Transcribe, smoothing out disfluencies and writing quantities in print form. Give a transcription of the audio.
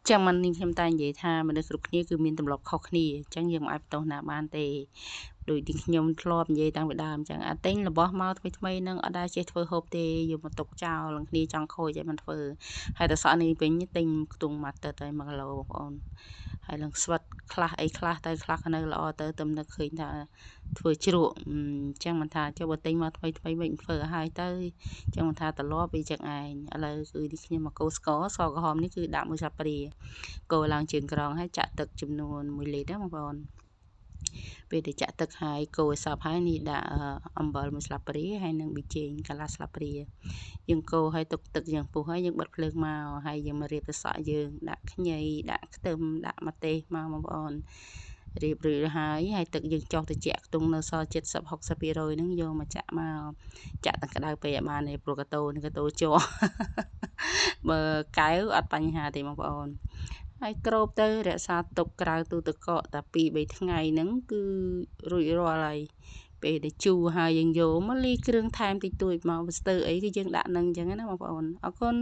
ចឹងមិននាងខ្ញុំតែនិយាយថាមនុស្សគ្រប់គ្នាគឺមានទម្លាប់ខុសគ្នាអញ្ចឹងយើងមិនអាចបន្ទោសណាបានទេដូចទីខ្ញុំធ្លាប់និយាយតាំងពីដើមអញ្ចឹងអាទិញរបស់មកថ្មីថ្មីនឹងអត់ដែលចេះធ្វើហូបទេយកមកទុកចោលនឹងគ្នាចង់ខូចឲ្យមិនធ្វើហើយតែសក់នេះវិញទិញខ្ទង់មួយទឹកហើយ1គីឡូបងប្អូនហើយនឹងស្វិតខ្លះអីខ្លះទៅខ្លះក៏នៅល្អទៅទំនឹកឃើញថាធ្វើជ្រក់អញ្ចឹងមិនថាចុះបើទិញមកថ្មីថ្មីវិញធ្វើឲ្យទៅអញ្ចឹងមិនថាត្រឡប់វាចឹងឯងឥឡូវគឺនេះខ្ញុំមកកូរស្ករស្ករក្រហមនេះគឺដាក់មួយស្លាបព្រាកូរឡើងជើងក្រងហើយចាក់ទឹកចំនួន1លីត្រណាបងប្អូនពេលដែលចាក់ទឹកហើយកូរឲ្យសព្វហើយនេះដាក់អំបិលមួយស្លាបព្រាហើយនិងប៊ីចេងកន្លះស្លាបព្រាយើងកូរឲ្យទុកទឹកយ៉ាងពុះហើយយើងបិទភ្លើងមកហើយយើងមករៀបទៅសក់យើងដាក់ខ្ញីដាក់ខ្ទឹមដាក់ម្ទេសមកបងប្អូនរៀបរួចហើយហើយទឹកយើងចុះទៅជាក់ខ្ទង់នៅសល់70 60%ហ្នឹងយកមកចាក់មកចាក់ទាំងក្តៅពេកឲ្យបានទេព្រោះកាតូនេះកាតូជាប់បើកែវអត់បញ្ហាទេបងប្អូនហើយក្របទៅរក្សាទុកក្រៅទូទឹកកកតែ2 3ថ្ងៃហ្នឹងគឺរួចរាល់ហើយពេលដែលជូរហើយយើងយកមកលីគ្រឿងថែមតិចតួចមកស្ទើអីគឺយើងដាក់នឹងអញ្ចឹងណាបងប្អូនអរគុណ។